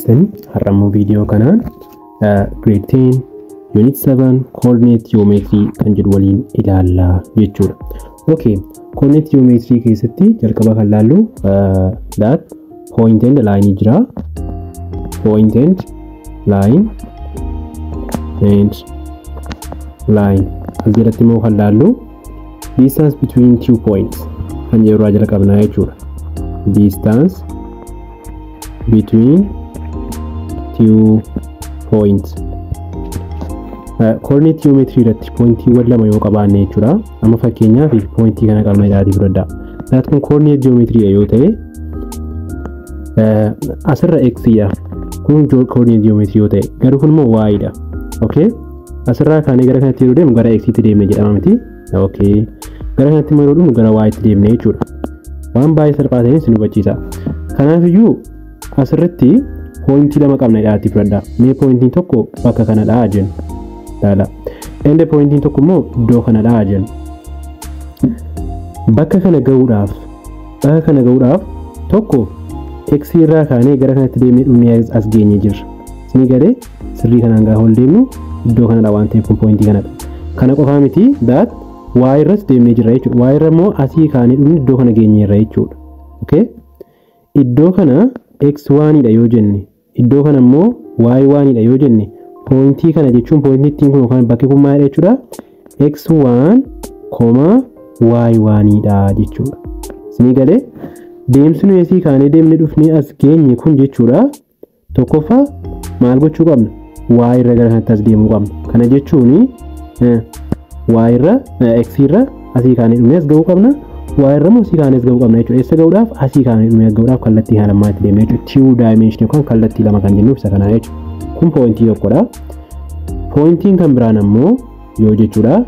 Keessanii har'ammoo viidiyoo kanaan grade 10 unit 7 coordinate geometry kan jedhu waliin ilaallaa jechuudha. Okay, coordinate geometry keessatti jalqaba kan laallu that point and line jira. Point and line and line. As jalatti immoo kan laallu distance between two points kan jedhu irraa jalqabnaa jechuudha. Distance between two points. Coordinate geometry irratti pointiiwwan lama yoo qabaanne jechuudha. Amma fakkeenyaaf pointii kana qabna jedhaatii fudhadhaa. That kun coordinate geometry yoo ta'e, asirra x dha. Kun coordinate geometry yoo ta'e, garuu kun immoo y dha. Okay? Asirraa kaanee gara kanatti yeroo deemu gara x tti deemne jedhama miti. Okay. Gara kanatti immoo yeroo dhufnu gara y tti deemne jechuudha. Waan baay'ee salphaa ta'een isin hubachiisa. Kanaafiyyuu asirratti pointii lama qabna jedhaatii fudhadhaa. Mee pointiin tokko bakka kanadhaa jennu. Ilaala. Ende pointiin tokko immoo iddoo kanadhaa jennu. Bakka kana gahuudhaaf tokko x irraa kaanee gara kanatti deemnee dhufnee as geenyee jirra. Isinii galee? Sirrii kanaan gaafa ol deemnu iddoo kanadha waan ta'eef kun pointii kanadha. Kana qofaa miti, that y irras deemnee jirra jechuudha. Y irra immoo asii kaanee dhufne iddoo kana geenyeerra jechuudha. Okay? Iddoo kana x1 dha yoo jenne, iddoo kana immoo y1 dha yoo jenne, pointii kana jechuun pointii ittiin kun yookaan bakki kun maalidha jechuudha? x1, y1 dha jechuudha. Isinii galee? Deemsi nuyi asii kaanee deemnee dhufnee as geenye kun jechuudha. Tokkoffaa maal gochuu qabna? Y irra gara kanatti as deemuu qabna. Kana jechuun y irra, x irra asii kaanee dhufnee as gahuu qabna. Y irra immoo asii kaanee as gahuu qabna jechuudha. Eessa gahuudhaaf? Asii kaanee dhufnee as gahuudhaaf kallattii kana lammaatti deemna jechuudha. Two dimension yookaan kallattii lama kan jennuuf isa kanaa jechuudha. Kun pointii tokkodha. Pointiin kan biraan ammoo yoo jechuudha,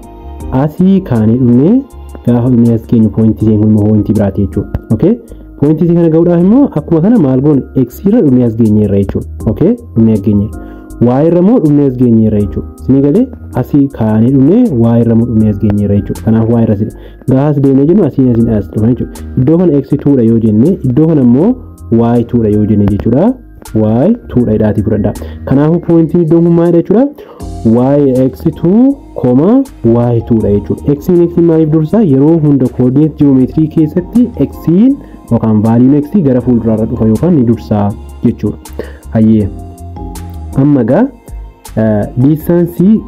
asii kaanee dhufnee gaafa dhufnee as geenyu pointii isheen kun immoo pointii biraati jechuudha. Okay? Pointii ishee kana gahuudhaaf immoo akkuma kana maal goone? X irra dhufnee as geenyeerra jechuudha. Okay? Dhufnee as geenyeerra. Y irra immoo dhufnee as geenyeerra jechuudha. Isinii galee? Asii kaanee dhufnee y irra immoo dhufnee as geenyeerra jechuudha. Kanaaf y irra asidha. Gaafa as deemnee jennu asiin asiin as dhufna jechuudha. Iddoo kana x2 dha yoo jenne, iddoo kana immoo y2 dha yoo jenne jechuudha. y2 dha jedhaatii fudhadhaa. Kanaafuu pointiin iddoon kun maalidha jechuudha? Y x2, y2 dha jechuudha. X x maaliif dursaa? Yeroo hunda coordinate geometry keessatti x yookaan valuun x gara fuulduraarra dhufa yookaan ni dursaa jechuudha. Hayyee. Amma gaa distanceii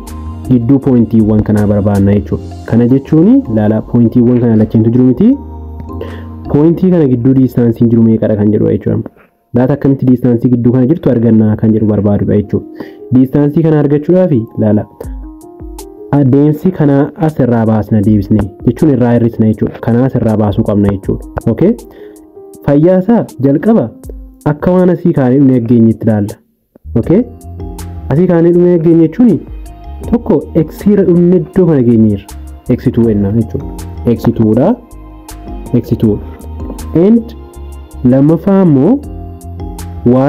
gidduu pointiiwwan kanaa barbaanna jechuudha. Kana jechuun, ilaala, pointiiwwan kana lacheentu jiru miti. Pointii kana gidduu distanceiin jiru meeqadha kan jedhudha jechuudha. Laata akkamitti distanceii gidduu kana jirtu arganna kan jedhu barbaadudha jechuudha. Distanceii kana argachuudhaaf, ilaala, adeemsi kana as irraa baasna deebisne jechuun irraa hir'isna jechuudha. Kana as irraa baasuu qabna jechuudha. Okay? Fayyaasaa jalqaba akka waan asii kaanee dhumee geenyetti ilaalla. Okay? Asii kaanee dhumee geenye jechuun tokko x irra dhumne iddoo kana geenyeerra. x2 enna jechuudha. x2 dha. x2. And lammaffaa immoo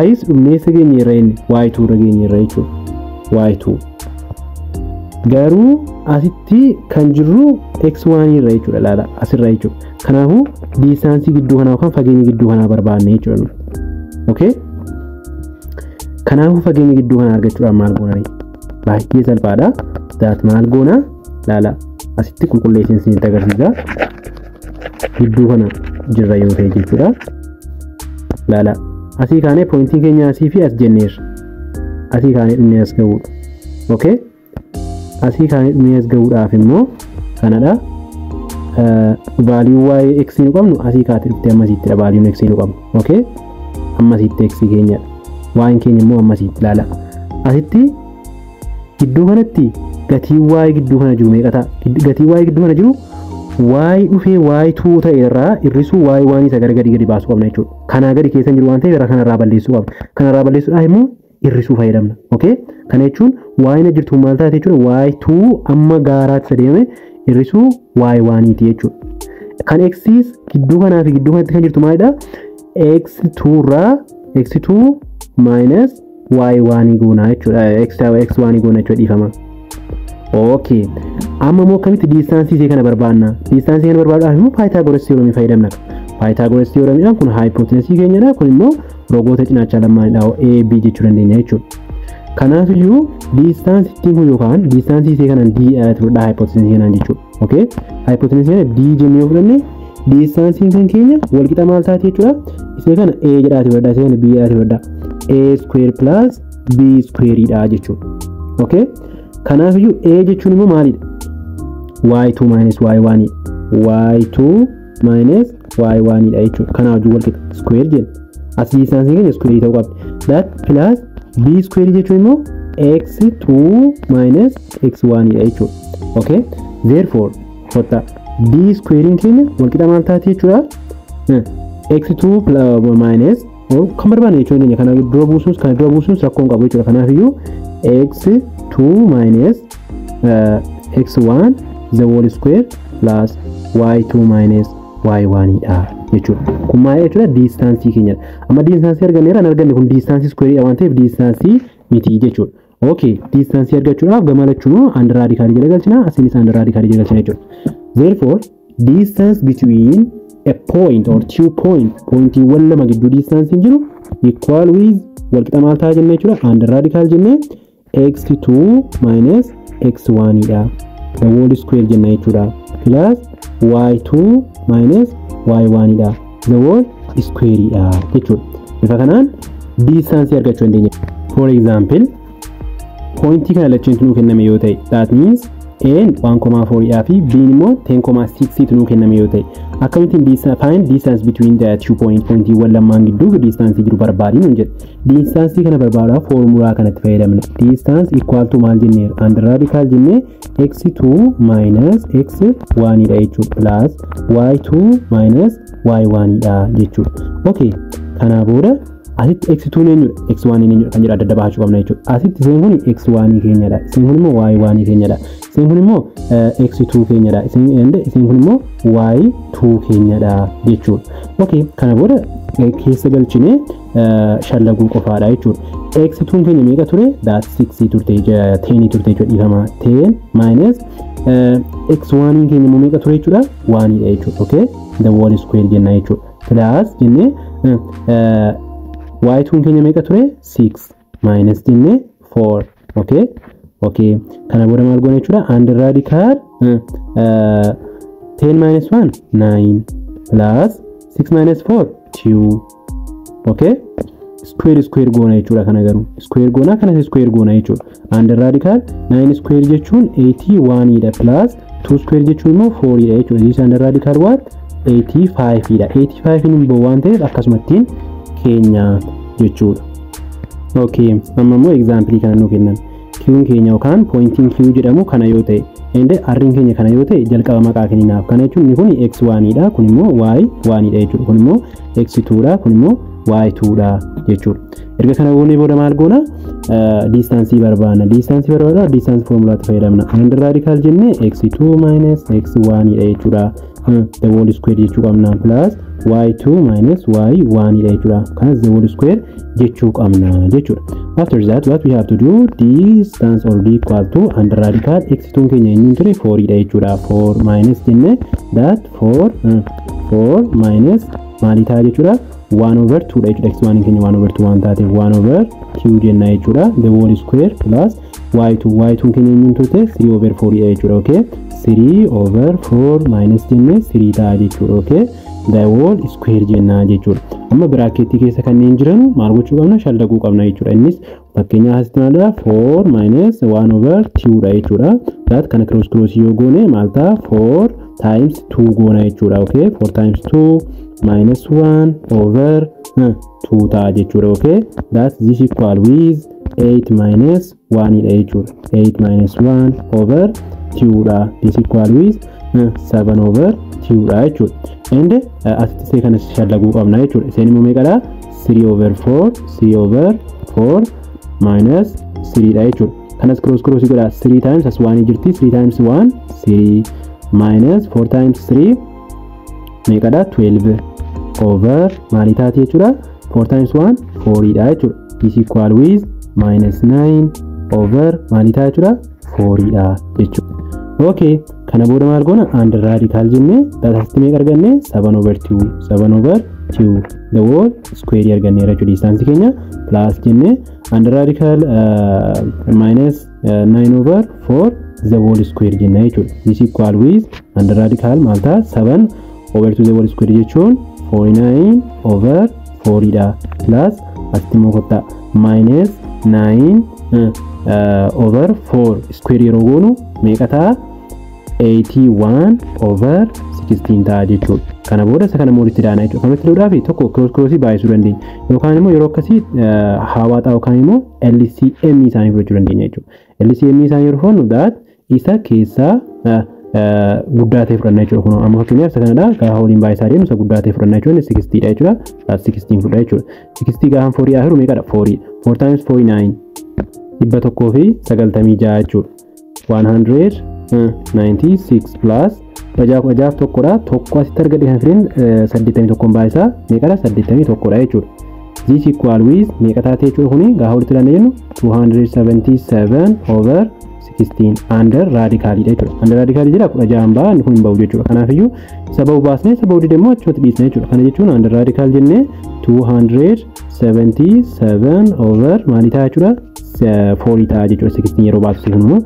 y's dhumnee isa geenyeerra, inni y2 irra geenyeerra jechuudha. y2. Garuu asitti kan jirru x1 irra jechuudha, ilaala, asirra jechuudha. Kanaafuu distanceii gidduu kanaa yookaan fageenya gidduu kanaa barbaanne jechuudha. Okay? Kanaafuu fageenya gidduu kanaa argachuudhaaf maal goona? Baay'ee salphaadha. That maal goona? Ilaala, asitti qulqulleessin isinitti agarsiisa. Gidduu kana jirra yoo ta'e jechuudha. Ilaala, asii kaanee pointiin keenya asii fi as jenneerra. Asii kaanee dhumnee as gahuudha. Okay? Asii kaanee dhumnee as gahuudhaaf immoo kanadha. Value waa'ee x nu qabnu asii kaatee dhuftee ammasiittidha valueun x nu qabnu. Okay? Ammasiitti x keenyadha. Y keenya immoo ammasiitti, ilaala. Asitti gidduu kanatti gatiin y gidduu kana jiru meeqa ta'a? Gatiin y gidduu kana jiru y dhufee y2 ta'e irraa hir'isuu y waan isa gara gadi gadi baasuu qabna jechuudha. Kanaa gadi keessa jiru waan ta'eef irra kanarraa balleessuu qabna. Kanarraa balleessuudhaaf immoo hir'isuu fayyadamna. Okay? Kana jechuun y na jirtu maal taate jechuudha? y2 amma gaaraatti adeeme hir'isuu y waaniiti jechuudha. Kan x gidduu kanaa fi gidduu kanatti kan jirtu maalidha? x2 irraa x2 minus y waanii goonaa jechuudha. X waanii goona jechuudha, dhiifama. Okay. Amma immoo akkamitti distanceii ishee kana barbaanna? Distanceii kana barbaaduudhaaf immoo Pythagoras theoremii fayyadamna. Pythagoras theoremiidhaan kun hypotenuseii keenyadha. Kun immoo Rogoota cinaachaa lamaanidha A B jechuu dandeenya jechuudha. Kanaafiyyuu diistaansiitiin kun yookaan diistaansii isee kanaan D dha fudhaa hypotenuse kanaan jechuudha. Okay? Hypotenuse kana D jennee yoo fudhanne diistaansiin kan keenya walqixa maal taati jechuudha? Isee kana A jedhaati fudhadhaa, isee kana B jedhaati fudhadhaa. A square plus B square dha jechuudha. Okay? Kanaafiyyuu A jechuun immoo maalidha? Y2 minus Y1 Y2 minus Y1 dha jechuudha. Kanaaf wajjin walqixa square jenna. As diistaansiin keenya square ta'uu qabdi. That plus B square jechuun immoo x2 minus x1 dha jechuudha. Okay? Therefore, kottaa d squarein keenya walqixa maal taati jechuudha? X2 minus kan barbaanne jechuu dandeenya. Kana dura buusuus kana dura buusuus rakkoo hin qabu jechuudha. Kanaafiyyuu x2 minus x1 the whole square plus y2 minus y1 dha jechuudha. Kun maal jechuudha? Diistaansii keenyadha. Amma diistaansii arganneerra hin arganne kun diistaansii square waan ta'eef diistaansii miti jechuudha. Okay, diistaansii argachuudhaaf gama lachuunuu under radical jala galchina, asiinis under radical jala galchina jechuudha. Therefore, distance between a point or two point, pointiiwwan lama gidduu diistaansiin jiru equal with walqixa maal ta'a jennee jechuudha? Under radical jennee x2 minus x1 dha. The whole square jenna jechuudha. Plus y2 minus y1 dha. The whole square dha jechuudha. Bifa kanaan diistaansii argachuu dandeenya. For example, pointii kana lacheentu nuu kenname yoo ta'e, that means A 1,4 dhaa fi B immoo 10,6 nuu kenname yoo ta'e, akkamittiin find distance between the two point, pointiiwwan lamaan gidduu distaansii jiru barbaadi nuun jedhe. Distaansii kana barbaaduudhaaf foormulaa kanatti fayyadamna. Distance equal to maal jenneera? Under radical jennee x2 minus x1 dha jechuudha. Plus y2 minus y1 dha jechuudha. Okay, kanaa booda asitti x2 eenyudha? X1 eenyudha kan jedhu adda adda baachuu qabna jechuudha. Asitti isheen kun x1 keenyadha. Isheen kun immoo y1 keenyadha. Isheen kun immoo x2 keenyadha. Isheen kun immoo y2 keenyadha jechuudha. Okay, kana booda keessa galchinee shallaguu qofaadha jechuudha. X2 keenya meeqa ture? That 6 turte, 10 turte jechuudha dhiifama. 10 minus x1 keenya immoo meeqa ture jechuudha? 1 dha jechuudha. Okay, the whole square jenna jechuudha. Plus jennee y2 keenya meeqa ture? 6 minus jennee 4. Okay, okay, kana booda maal goona jechuudha? Under radical 10 minus 1 9 plus 6 minus 4 2. Okay, square square goona jechuudha. Kana garuu square goona, kanas square goona jechuudha. Under radical 9 square jechuun 81 dha plus 2 square jechuun immoo 4 dha jechuudha. This under radical what? 85 dha. 85 hin bahu waan ta'eef akkasumattiin keenya jechuudha. Okay, amma immoo example kana nuu kennan. Q'n keenya yookaan pointiin Q jedhamu kana yoo ta'e, and R'n keenya kana yoo ta'e, jalqaba maqaa kenninaaf. Kana jechuun inni kun x1 dha, kun immoo y1 dha jechuudha. Kun immoo x2 dha, kun immoo y2 dha jechuudha. Erga kana goonee booda maal goona? Diistaansii barbaadna. Diistaansii barbaadna, distance formulaatti fayyadamna. Under radical jennee x2 minus x1 dha jechuudha. The whole square jechuu qabna plus y2 minus y1 dha jechuudha. Kanas the whole square jechuu qabna jechuudha. After that, what we have to do, distance or d equal to under radical x2 keenya eenyuun ture? 4 dha jechuudha. 4 minus jennee that 4 4 minus maalii ta'a jechuudha? 1 over 2 dha jechuudha. X1 keenya 1 over 2 waan taateef 1 over 2 jenna jechuudha. The whole square plus y2, y2 keenya eenyuun turte? 3 over 4 dha jechuudha. Okay, 3 over 4 minus jennee 3 ta'a jechuudha. Okay, the whole square jenna jechuudha. Amma biraakeettii keessa kanneen jiran maal gochuu qabna? Shallaguu qabna jechuudha. Innis fakkeenyaaf asitti maalidha? 4 minus 1 over 2 dha jechuudha. That kana cross cross yoo goone maal ta'a? 4 times 2 goona jechuudha. Okay, 4 times 2 minus 1 over 2 ta'a jechuudha. Okay, that this equal with 8 minus 1 dha jechuudha. 8 minus 1 over 2 dha. This equal with 7 over 2 dha jechuudha. And asitti isee kana shallaguu qabna jechuudha. Isheen immoo meeqadha? 3 over 4, 3 over 4 minus 3 dha jechuudha. Kanas cross cross godha. 3 times as 1 jirti. 3 times 1 3 minus 4 times 3 meeqadha? 12 over maalii taati jechuudha? 4 times 1 4 dha jechuudha. This equal with minus 9 over maalii ta'a jechuudha? 4 dha jechuudha. Okay, kana booda maal goona? Under radical jennee asitti meeqa arganne? 7 over 2, 7 over 2 the whole square arganneera jechuudha distance keenya plus jenne under radical minus 9 over 4 the whole square jenna jechuudha. This equal with under radical maal ta'a 7 over 2 the whole square jechuun 49 over 4 dha plus asitti immoo kottaa minus 9 over 4 square yeroo goonu meeqa ta'a 81 over 16 ta'a jechuudha. Kana booda isa kana walitti daana jechuudha. Kan walitti dahuudhaaf tokko cross crossii baay'isuu dandeenya. Yookaan immoo yeroo akkasii hawaaxaa yookaan immoo LCM isaanii fudhachuu dandeenya jechuudha. LCM isaanii yeroo fudhannu that isa keessaa guddaa ta'e fudhanna jechuudha. Kun amma fakkeenyaaf isa kanadha. Gaafa waliin baay'isaa deemu isa guddaa ta'e fudhanna jechuudha. 60 dha jechuudha. 16 fudha jechuudha. 60 gaafa 4 ahiru meeqadha? 4. 4 times 49 196 jechuudha. 196 plus jaaf tokkodha. Tokko asitti argadhe kan fideen 81 baay'isaa meeqadha? 81 dha jechuudha. This equal with meeqa taate jechuudha kuni gaafa walitti ilaallee jennu 277 over 16 under radical dha jechuudha. Under radical jira 16 ba'a inni kun hin ba'u jechuudha. Kanaafiyyuu isa ba'u baasnee isa ba'u dide immoo achumatti dhiisna jechuudha. Kana jechuun under radical jennee 277 over maalii ta'a jechuudha? 4 ta'a jechuudha. 16 yeroo baasu kun immoo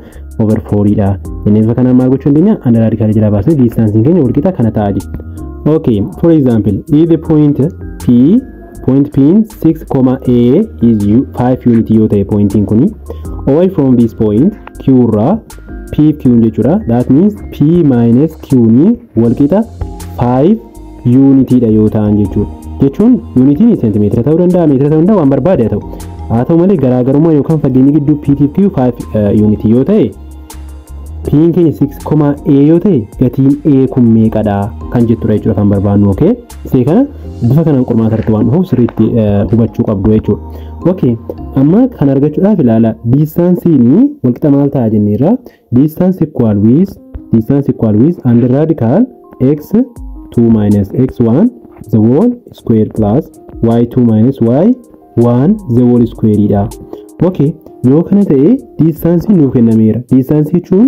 over 4 dha. Jennee bifa kanaan maal gochuu dandeenya? Under radical jala baasnee distaansiin keenya walqixa kana ta'a jechuudha. Okay, for example, if the point P point P 6, A is 5 unit yoo ta'e pointiin kuni away from this point Q irraa P Q jechuudha. That means P minus Q ni walqixa 5 unit dha yoo ta'an jechuudha. Jechuun unitiin seentimeetira ta'uu danda'a, meetira ta'uu danda'a, waan barbaade haa ta'u. Haa ta'u malee garaagarummaa yookaan fageenyi gidduu P fi Q 5 unit yoo ta'e P keenya 6, A yoo ta'e gatiin A kun meeqadha kan jettudha jechuudha kan barbaannu. Okay, isee kana bifa kanaan qormaata irratti waan dhufuuf sirriitti hubachuu qabdu jechuudha. Okay, amma kan argachuudhaaf ilaala distaansiin walqixa maal ta'a jenneerra distance equal with under radical x2 minus x1 the whole square plus y2 minus y1 the whole square dha. Okay, yoo kana ta'e distaansiin nuuf kennameera. Distaansii jechuun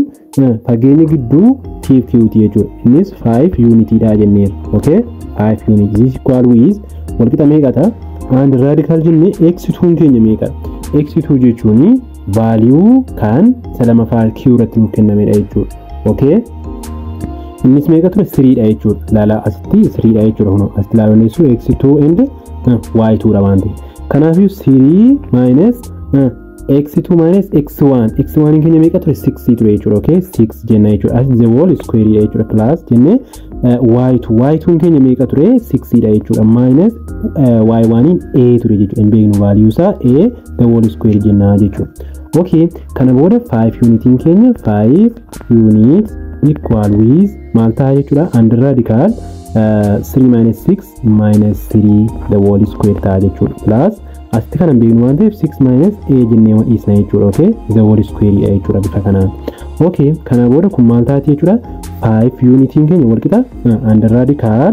fageenya gidduu T fi Q jechuudha. Innis 5 unit dha jenneera. Okay, 5 unit this equal with walqixa meeqa ta'a? And radical jennee x2 keenya meeqa? x2 jechuun value kan isa lamaffaa Q irratti nuuf kennamedha jechuudha. Okay, innis meeqa ture? 3 dha jechuudha. Ilaala asitti 3 dha jechuudha. Kunoo asitti ilaaluun x2 and y2 dha waan ta'eef. Kanaafuu 3 minus x2 minus x1 x1 keenya meeqa ture? 6 ture jechuudha. Okay, 6 jenna jechuudha. As the whole square dha jechuudha. Plus jennee y2 y2 keenya meeqa ture? 6 dha jechuudha. Minus y1 in a ture jechuudha. Hin beeknu value isaa a the whole square jenna jechuudha. Okay, kana booda 5 unitiin keenya 5 unit equal with maal ta'a jechuudha? Under radical 3 minus 6 minus 3 the whole square ta'a jechuudha. Plus asitti kana beeknu waan ta'eef 6 minus a jennee waan dhiisna jechuudha. Okay, the whole square dha jechuudha bifa kanaan. Okay, kana booda kun maal taati jechuudha? 5 unitiin keenya walqixa under radical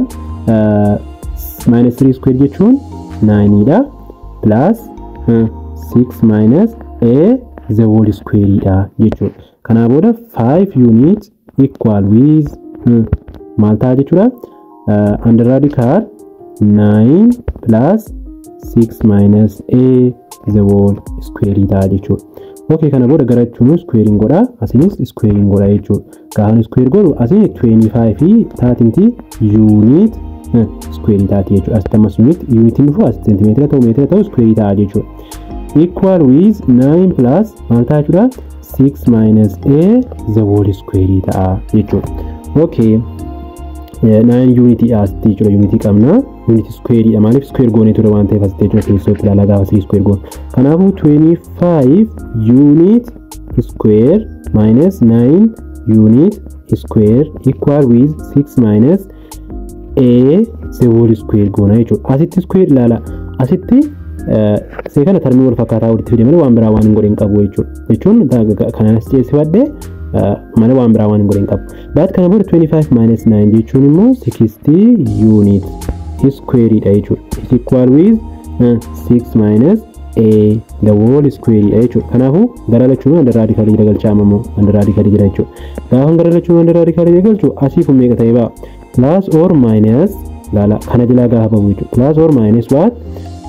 minus 3 square jechuun 9 dha plus 6 minus a the whole square dha jechuudha. Kana booda 5 unit equal with maal ta'a jechuudha? Under radical 9 plus 6 minus a the whole square ta'a jechuudha. Okay, kana booda gara jechuun squaring godha, asinis squaring godha jechuudha. Gaafa square godhu asin 25 taatinti unit square taati jechuudha. Asitti ammas unit unitiin dhufu as seentimeetira ta'u meetira ta'u square ta'a jechuudha. Equal with 9 plus maal ta'a jechuudha? 6 minus a the whole square ta'a jechuudha. Okay, 9 unit asitti jechuudha. Unit qabna. Unit square dha. Maaliif square goonee ture waan ta'eef asitti jechuudha. Keessatti ilaalaa gaafa 3 square goonu. Kanaafuu 25 unit square minus 9 unit square equal with 6 minus a the whole square goona jechuudha. Asitti square ilaala. Asitti see kana tarmii wal fakkaataa walitti fide malee waan biraa waan hin godhin qabu jechuudha. Jechuun kanas ceesifadhe malee waan biraa waan hin godhin qabu. Baat kana booda 25 minus 9 jechuun immoo 60 unit square dha jechuudha. Is equal with 6 minus a the whole square dha jechuudha. Kanaafuu gara lachuun under radical jira galchaa ammoo under radical jira jechuudha. Gaafa gara lachuun under radical jira galchu asii kun meeqa ta'ee ba'a? Plus or minus Laala kana jalaa gaafa bahu jechuudha. Plus or minus what?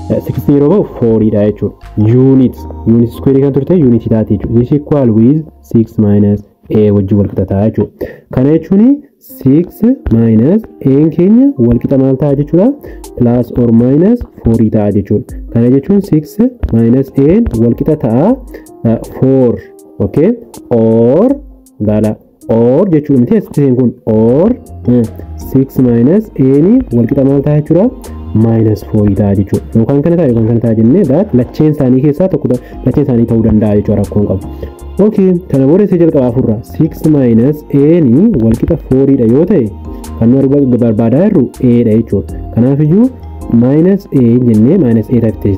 16 yeroo bahu 4 dha jechuudha. Unit unit square kan turte unit taate jechuudha. This equal with 6 minus a wajjin wal qixa ta'a jechuudha. Kana jechuun 6 minus a keenya wal qixa maal ta'a jechuudha? Plus or minus 4 ta'a jechuudha. Kana jechuun 6 minus a wal qixa ta'a 4. Okay? Or laala or jechuudha miti asitti kun or 6 minus a ni wal qixa maal ta'a jechuudha? Minus 4 ta'a jechuudha. Yookaan kana ta'a yookaan kana ta'a jennee that lacheen isaanii keessaa tokko lacheen isaanii ta'uu danda'a jechuudha, rakkoon qabu. Okay, kana booda isa jalqabaa furra. 6 minus a ni wal qixa 4 dha yoo ta'e kan nu barbaadaa jirru a dha jechuudha. Kanaafiyyuu minus a jennee minus a taatee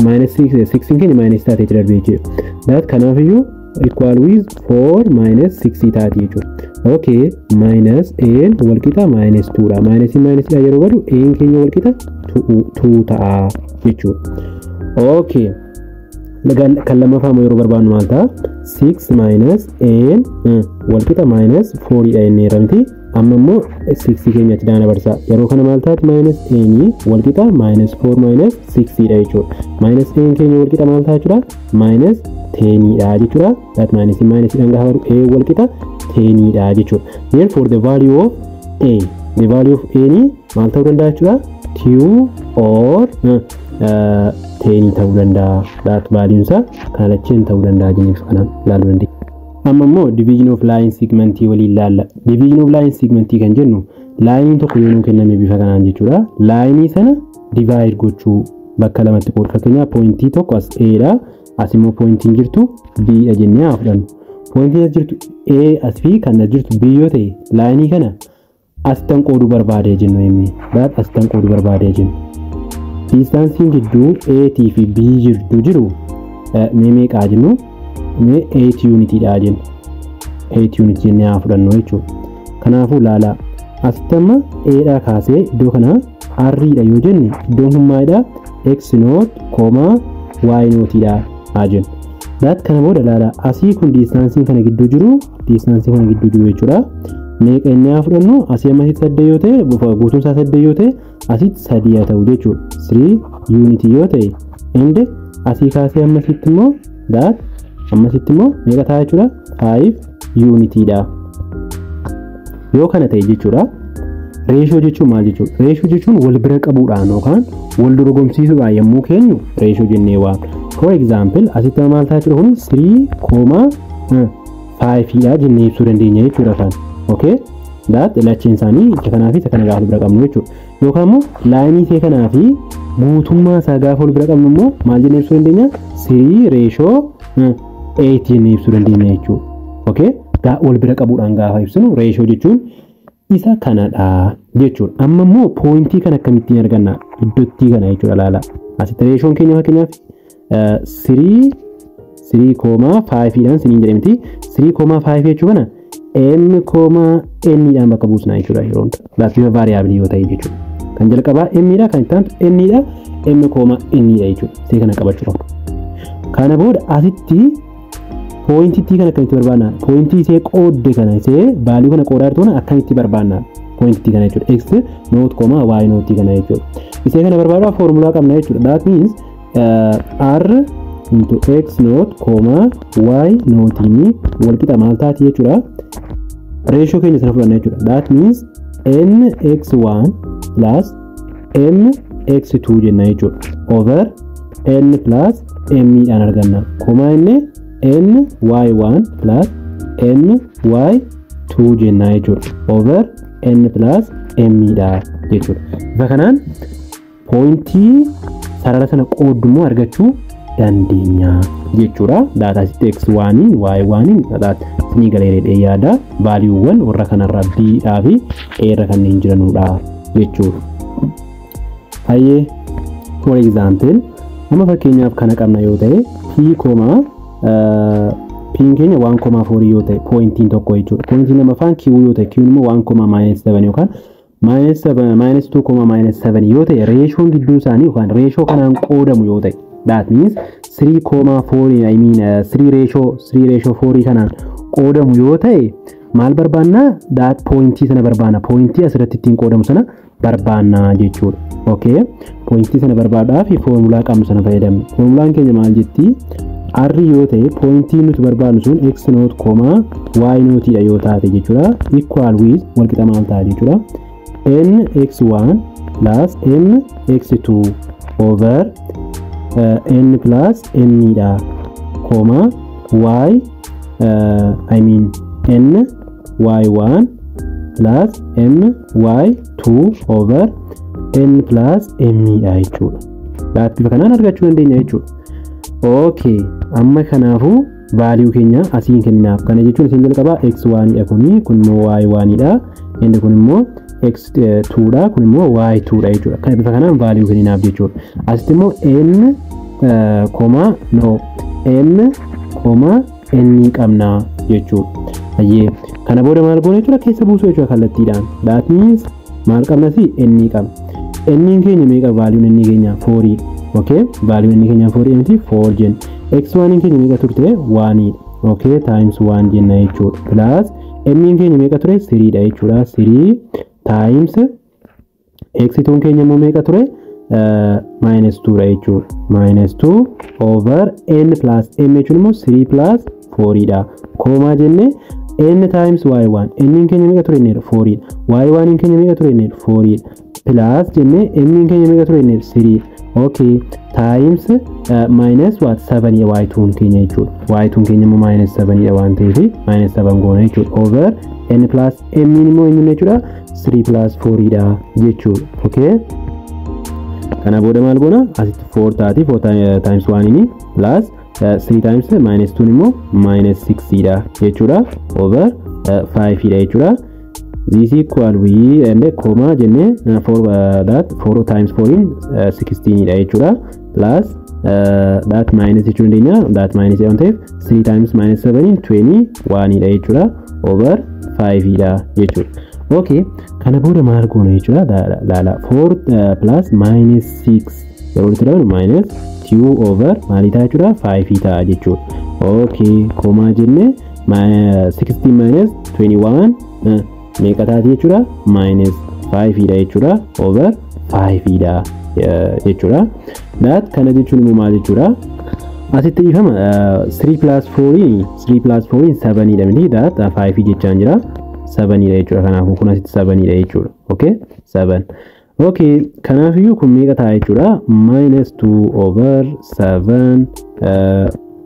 minus 6 6 keenya minus taatee darbee jechuudha. That kanaafiyyuu equal with 4 minus 6 taati jechuudha. Okay, minus a wal qixa minus 2 dha. Minus minus dha yeroo badu a keenya wal qixa 2 ta'a jechuudha. Okay. Kan lammaffaa yeroo barbaadnu maal ta'a? 6 minus a wal qixa minus 4 dha jennee miti. Amma immoo 6 keenya achi daana barsaa. Yeroo kana maal taati? Minus a ni wal qixa minus 4 minus 6 dha jechuudha. Minus a keenya wal qixa maal ta'a jechuudha? Minus 10 dha jechuudha. That minus minus dhaan gaafa baru a wal qixa 10 dha jechuudha. Therefore the value of a, the value of a ni maal ta'uu danda'a jechuudha? 2 or 10 ta'uu danda'a. That value isaa kana lacheen ta'uu danda'a jennee kanaan ilaaluu dandeenya. Amma immoo division of line segment waliin ilaalla. Division of line segment kan jennu line tokko yoo nuu kenname bifa kanaan jechuudha. Line sana divide gochuu bakka lamatti qoodu. Fakkeenyaaf pointii tokko as A dha. As immoo pointiin jirtu B dha jennee haa fudhannu. Pointiin as jirtu A as fi kan as jirtu B yoo ta'e line kana asittan qooduu barbaadee jennu himni. That asittan qooduu barbaadee jennu. Distaansiin gidduu A fi B jidduu jiru mee meeqaa jennu? Mee 8 unit dha jennu. 8 unit jennee haa fudhannu jechuudha. Kanaafuu laala asitti amma A dhaa kaasee iddoo kana R dha yoo jenne iddoon kun maalidha? X naught, y naught dha haa jennu. That kana booda laala asii kun distaansiin kana gidduu jiru distaansiin kana gidduu jiru jechuudha. Meeqa inni haa fudhannu? Asii amma asitti 8 yoo ta'e guutuun isaa 8 yoo ta'e asitti 3 haa ta'u jechuudha. 3 unit yoo ta'e and asii kaasee amma asitti immoo that amma asitti immoo meeqa ta'a jechuudha? 5 unit dha. Yoo kana ta'e jechuudha. Reeshoo jechuun maal jechuudha? Reeshoo jechuun wal bira qabuudhaan yookaan wal dorgomsiisuudhaan yommuu keenyu reeshoo jennee waamna. For example asitti maal ta'a jechuudha kun 3,5 dha jennee ibsuu dandeenya jechuudha kan. Okay? That lacheen isaanii isa kanaa fi isa kana gaafa wal bira qabnu jechuudha. Yookaan immoo laayinii ishee kanaa fi guutummaa isaa gaafa wal bira qabnu immoo maal jennee ibsuu dandeenya? 3 reeshoo 8 jennee ibsuu dandeenya jechuudha. Okay? Wal bira qabuudhaan gaafa ibsinu reeshoo jechuun isa kanadha jechuudha. Amma immoo poointii kana akkamittiin arganna? Iddootti kana jechuudha laala. Asitti reeshoon keenya fakkeenyaaf 3,5 dhaan siniin jedhe miti. 3,5 jechuu kana m, n dhaan bakka buusna jechuudha yeroo hunda. Bifa vaariyaabilii yoo ta'e jechuudha. Kan jalqabaa m dha, kan itti aantu n dha, m, n dha jechuudha. Isee kana qabachuu qabdu. Kana booda asitti poointitti kana akkamitti barbaadna? Poointii isee qoodde kana isee vaaluu kana qoodaa jirtu kana akkamitti barbaadna? Poointitti kana jechuudha. X naught, y naught kana jechuudha. Isee kana barbaaduudhaaf foormulaa qabna jechuudha. That means r into x naught, y naught wal qixa maal taati jechuudha. Reeshoo keenya sana fudhanna jechuudha. That means n x1 plus m x2 jenna jechuudha. Over n plus m dhaan arganna. Koma inni n y1 plus m y2 jenna jechuudha. Over n plus m dha jechuudha. Bifa kanaan poointii sarara sana qooddu immoo argachuu dandeenya jechuudha. Daataa asitti x1 y1 sinii galee yaada vaaliiwwan warra kanarraa b dhaa fi a irra kanneen jiranudha jechuudha. Hayyee for example amma fakkeenyaaf kana qabna yoo ta'e p, p keenya 1,4 yoo ta'e poointiin tokko jechuudha. Poointiin lammaffaan q yoo ta'e q immoo 1,-7 yookaan -7 -2,-7 yoo ta'e reeshoon gidduu isaanii yookaan reeshoo kanaan qoodamu yoo ta'e that means 3,4 I mean 3 ratio 3 ratio 4 kanaan qoodamu yoo ta'e maal barbaanna? That pointii sana barbaanna. Pointii asirratti ittiin qoodamu sana barbaannaa jechuudha. Okay, pointii sana barbaaduudhaaf foormulaa qabnu sana fayyadamna. Foormulaan keenya maal jetti? R yoo ta'e pointiin nuti barbaadnu sun x naught comma y naught dha yoo taate jechuudha. Equal with walqixa maal ta'a jechuudha? N x1 plus m x2 over n plus m dha comma y I mean n y1 plus m y2 over n plus m dha jechuudha. Bifa kanaan argachuu dandeenya jechuudha. Okay, amma kanaafuu value keenya asiin kenninaaf. Kana jechuun isin jalqabaa x1 dha kuni, kun immoo y1 dha. Inni kun immoo x2 dha, kun immoo y2 dha jechuudha. Kana bifa kanaan value kenninaaf jechuudha. Asitti immoo n comma no m comma n qabna jechuudha. Ayyee, kana booda maal goona jechuudha? Keessa buusuu jechuudha kallattiidhaan. That means maal qabna si? N qabna. N keenya meeqa? Value n keenya 4. Okay, value n keenya 4 miti, 4 jenna. X1 keenya meeqa turte? 1 dha. Okay, times 1 jenna jechuudha. Plus m keenya meeqa ture? 3 dha jechuudha. 3 times x2 keenya immoo meeqa ture? Minus 2 dha jechuudha. Minus 2 over n plus m jechuun immoo 3 plus 4 dha. Comma jenne n times y1. N keenya meeqa ture inni? 4 dha. Y1 keenya meeqa ture inni? 4 dha. Plus jenne m keenya meeqa ture inni? 3. Okay, times minus what? 7 y2 keenya jechuudha. Y2 keenya immoo minus 7 dha waan ta'eef minus 7 goona jechuudha. Over n plus m immoo eenyuun jechuudha? 3 plus 4 dha jechuudha. Okay, kana booda maal goona? Asitti 4 taati, 4 times 1 ini plus 3 times minus 2 immoo minus 6 dha jechuudha. Over 5 dha jechuudha. This equal we and comma jenne 4 that 4 times 4 in 16 dha jechuudha. Plus that minus jechuu dandeenya, that minus waan ta'eef 3 times minus 7 in 21 dha jechuudha. Over 5 dha jechuudha. Okay, kana booda maal goona jechuudha? Laala, 4 plus minus 6 yeroo itti dabalu minus 2 over maalii ta'a jechuudha? 5 ta'a jechuudha. Okay, comma jenne 16 minus 21 meeqa taati jechuudha? Minus 5 dha jechuudha. Over 5 dha jechuudha. That kana jechuun immoo maal jechuudha? Asitti dhiifama, 3 plus 4, 3 plus 4 7 dha miti, that 5 jechaan jira, 7 dha jechuudha. Kanaafuu kun asitti 7 dha jechuudha. Okay, 7. Okay, kanaafiyyuu kun meeqa ta'a jechuudha? Minus 2 over 7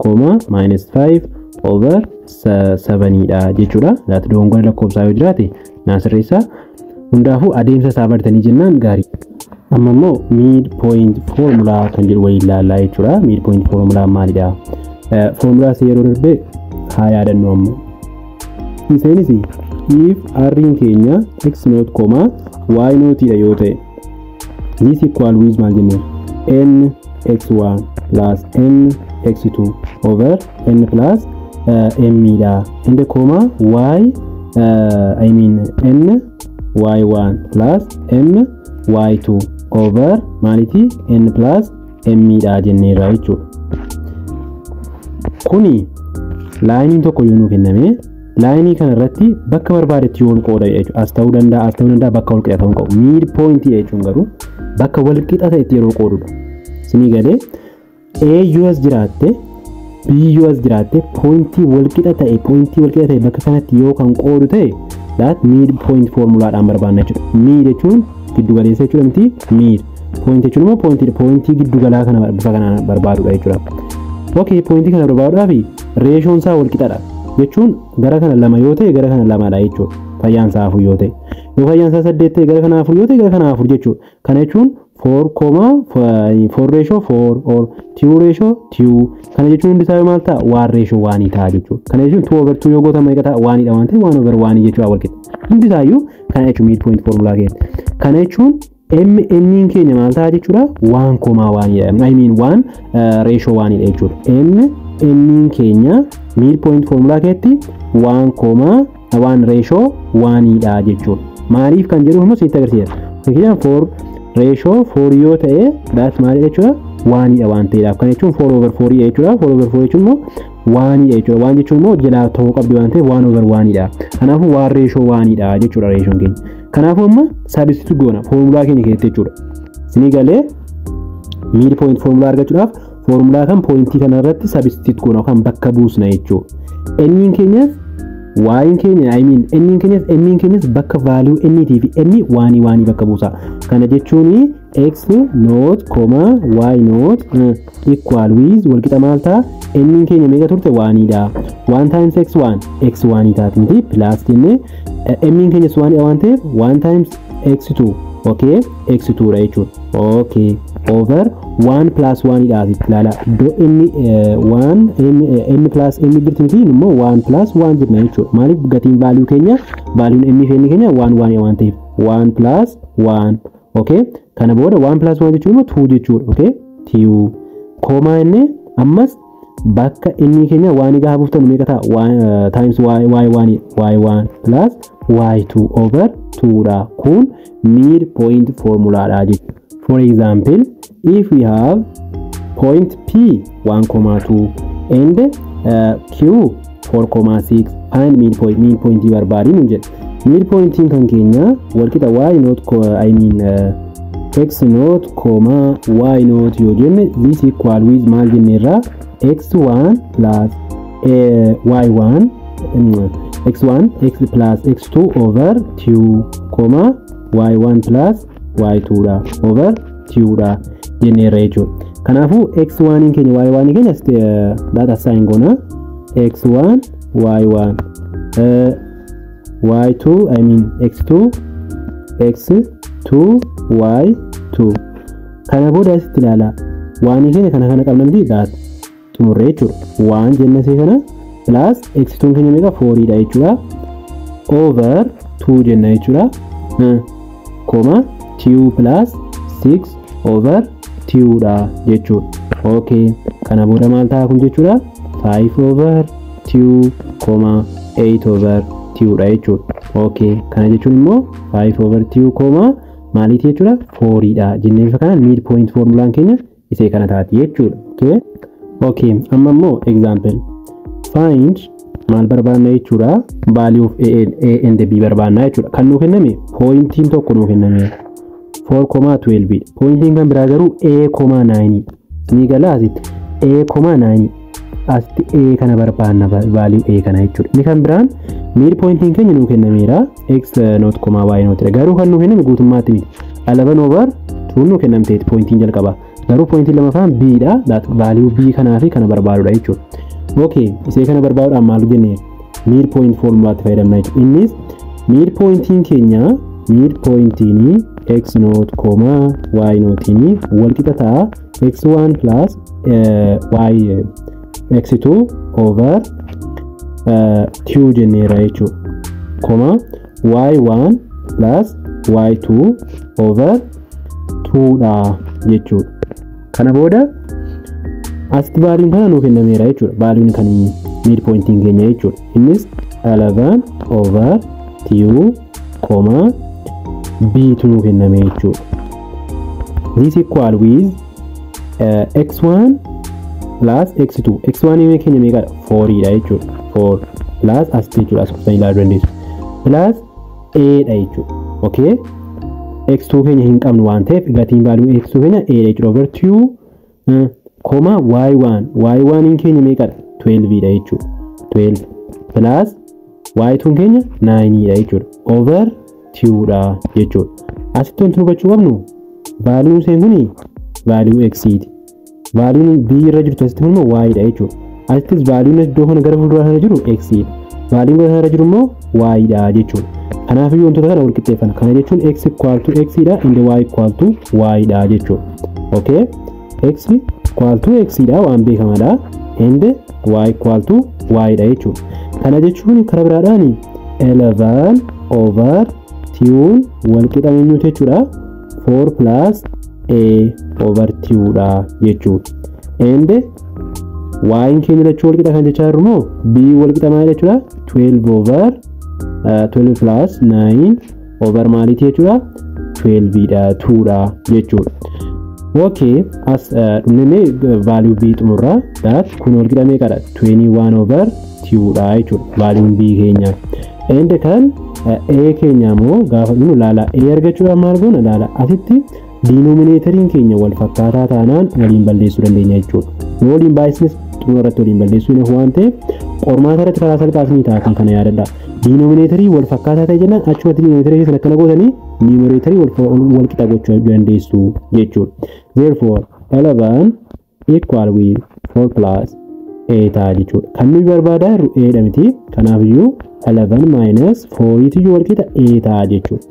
comma minus 5 over 7 dha jechuudha. That dogongora lakkoofsaa yoo jiraate naa sirreessaa. Hundaafuu adeemsa isaa bartanii jennaan gaarii. Amma immoo mid point formula kan jedhu waliin ilaallaa jechuudha. Mid point formula maalidha? Formulaa isa yeroo darbe haa yaadannu ammoo. Iseenis if r'n keenya x naught comma y naught dha yoo ta'e, this equal with maal jennee? N x1 plus m x2 over n plus m dha and comma y I mean n y1 plus m y2 over maaliti? N plus m dha jenneerra jechuudha. Kuni lineiin tokko yoo nuu kenname, lineii kana irratti bakka barbaadetti yoo ol qooda jechuudha. As ta'uu danda'a, as ta'uu danda'a, bakka wal qixa ta'uu qabu. Mid point jechuun garuu bakka wal qixa ta'etti yeroo qoodudha. Sinii galee? A yoo as jiraatte, B yoo as jiraatte, pointii wal qixa ta'e bakka kanatti yoo kan qoodu ta'e, that mid point formulaadhaan barbaanna jechuudha. Mid jechuun giddu galeessa jechuudha miti? Mid point jechuun immoo pointii giddu galaa kana bifa kanaan barbaadudha jechuudha. Okay, pointii kana barbaaduudhaaf ratioon isaa wal qixadha jechuun gara kana lama yoo ta'e, gara kana lamadha jechuudha. Fayyaan isaa afur yoo ta'e. Yoo fayyaan isaa saddeet ta'e, gara kana afur yoo ta'e, gara kana afur jechuudha. Kana jechuun 4 comma 4 ratio 4 or 2 ratio 2. Kana jechuun hundi isaa maal ta'a? 1 ratio 1 ta'a jechuudha. Kana jechuun 2 over 2 yoo gootan meeqa ta'a? 1 dha waan ta'eef 1 over 1 jechuudha wal qixa. Hundi isaayyuu kana jechuun mid point formula keessa. Kana jechuun m n keenya maal ta'a jechuudha? 1 comma 1 dha. I mean 1 ratio 1 dha jechuudha. M n keenya mid point formula keessatti 1 comma 1 ratio 1 dha jechuudha. Maaliif kan jedhu immoo sitti agarsiisa. Fakkeenyaaf 4 ratio 4 yoo ta'e, that maal jechuudha? 1 dha waan ta'eedhaaf. Kana jechuun 4 over 4 jechuudha. 4 over 4 jechuun immoo 1dha jechuudha. 1 jechuun immoo jalaa ta'uu qabdi waan ta'eef 1 over 1dha. Kanaafuu 1 ratio 1dha jechuudha ratioon keenya. Kanaafuu amma substitute goona foormulaa keenya keessatti jechuudha. Isinii galee mid point foormulaa argachuudhaaf foormulaa kan pointii kana irratti substitute goona yookaan bakka buusna jechuudha. N keenyas y keenya I mean n keenyas m keenyas bakka value n fi m 1 bakka buusa. Kana jechuun x not comma y not equal with walqixa maal ta'a? N keenya meeqa turte? 1dha. 1 times x1 x1 taati miti plus jennee m keenyas 1dha waan ta'eef 1 times x2 okay x2 dha jechuudha. Okay over 1 plus 1 dha asitti ilaala. Iddoo inni 1 m plus m jirti miti immoo 1 plus 1 jenna jechuudha. Maaliif gatiin value keenya valuun m fi n keenya 1 1 waan ta'eef 1 plus 1 okay. Kana booda 1 plus 1 jechuun immoo 2 jechuudha. Okay 2 comma inni ammas bakka inni keenya 1 gaafa buuftan meeqa ta'a? 1 times y y1 y1 plus y2 over 2 dha. Kun mid point formula dha jechuudha. For example, if we have point P 1,2 and Q 4,6, find mid point. Mid point barbaadi nuun jedha. Mid pointiin kan keenya walqixa y not I mean x not comma y not yoo jenne this equal with maal jenneerra x1 plus y1 x1 x plus x2 over 2 comma y1 plus y2 dha over 2 dha jenneerra jechuudha. Kanaafuu x1 keenya y1 keenya data assign goona x1 y1 y2 I mean x2 x2 y2. Kana booda asitti ilaala. Waan keenya kana kana qabna miti that xumurree jechuudha. 1 jenna see kana plus x2 keenya meeqa 4 dha jechuudha. Over 2 jenna jechuudha. Comma 2 plus 6 over 2 dha jechuudha. Okay kana booda maal ta'a kun jechuudha? 5 over 2 comma 8 over 2 dha jechuudha. Okay kana jechuun immoo 5 over 2 comma maaliiti jechuudha? 4 dha jennee bifa kanaan mid point formulaan keenya isee kana taati jechuudha. Okay okay amma immoo example find maal barbaanna jechuudha? Value of a and b barbaanna jechuudha. Kan nuu kenname pointiin tokko nuu kenname 4,12. Pointiin kan biraa garuu a, 9. Isinii galaa asitti a, 9 asitti a kana barbaanna value a kana jechuudha. Inni kan biraan mid pointiin keenya nuu kennameera x not comma y not dha. Garuu kan nuu kenname guutummaatti miti. 11 over 2 nuu kennamteeti pointiin jalqaba. Garuu pointiin lamaffaan b dha. That value b kanaa fi kana barbaadudha jechuudha. Okay isee kana barbaaduudhaan maal jennee mid point formulaatti fayyadamna jechuudha. Innis mid pointiin keenya mid pointiin x not comma y notiin walqixa ta'a x1 plus y x2 over 2 jenneera jechuudha. Comma y1 plus y2 over 2 dha jechuudha. Kana booda asitti valuun kana nuu kennameera jechuudha. Valuun kan mid pointiin keenya jechuudha. Innis 11 over 2 comma b tu nuu kenname jechuudha. This equal with x1 plus x2. x1 keenya meeqadha? 4 dha jechuudha. 4 plus asitti jechuudha. As kuttanii ilaaluu dandeessu. Plus a dha jechuudha. Okay x2 keenya hin qabnu waan ta'eef gatiin value x2 keenya a dha jechuudha. Over 2 comma y1. y1 keenya meeqadha? 12 dha jechuudha. 12 plus y2 keenya 9 dha jechuudha. Over 2 dha jechuudha. Asitti wanti nu hubachuu qabnu valuun isheen kuni value x ti. Valuun b irra jirtu asitti immoo y dha jechuudha. Asittis valuun iddoo kana gara fuulduraa kana jiru x dha. Valuun gara kana jiru immoo y dha jechuudha. Kanaafiyyuu wantoota kana wal qixxeeffanna. Kana jechuun x equal to x dha and y equal to y dha jechuudha. Okay x equal to x dha waan beekamaadha and y equal to y dha jechuudha. Kana jechuun karaa biraadhaan 11 over 2 wal qixa eenyuuti jechuudha? 4 plus a over 2 dha jechuudha. And y keenya lachuu wal qixa kan jechaa jirru immoo b wal qixa maal jechuudha? 12 over 12 plus 9 over maaliiti jechuudha? 12 dha 2 dha jechuudha. Okay, as dhumnee value b xumurraa that kun wal qixa meeqadha? 21 over 2 dha jechuudha value b keenya. And kan a keenya immoo gaafa dhumnu laala a argachuudhaaf maal goona laala asitti denominatoriin keenya wal fakkaataa taanaan waliin balleessuu dandeenya jechuudha. Yoo waliin baay'isnes xumura irratti waliin balleessuu hin waan ta'eef qormaata irratti karaa salphaas ni ta'a kan kana yaadadha. Denominatorii wal fakkaataa ta'e jennaan achumatti denominatorii keessan akkana gootanii numeratorii wal qixa gochuu dandeessu jechuudha. Therefore 11 equal with 4 plus a ta'a jechuudha. Kan nuyi barbaadaa jirru a dha miti. Kanaafiyyuu 11 minus 4 tiyyuu wal qixa a ta'a jechuudha.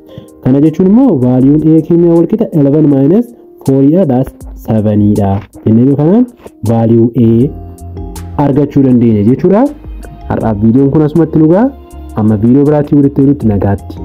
Kana jechuun immoo valueun a keenya wal qixa 11 minus 4 dha, that's 7 dha. Jennee kanaan value a argachuu dandeenya jechuudha. Har'aaf viidiyoon kun asumatti nu ga'a. Amma viidiyoo biraatti walitti nagaatti.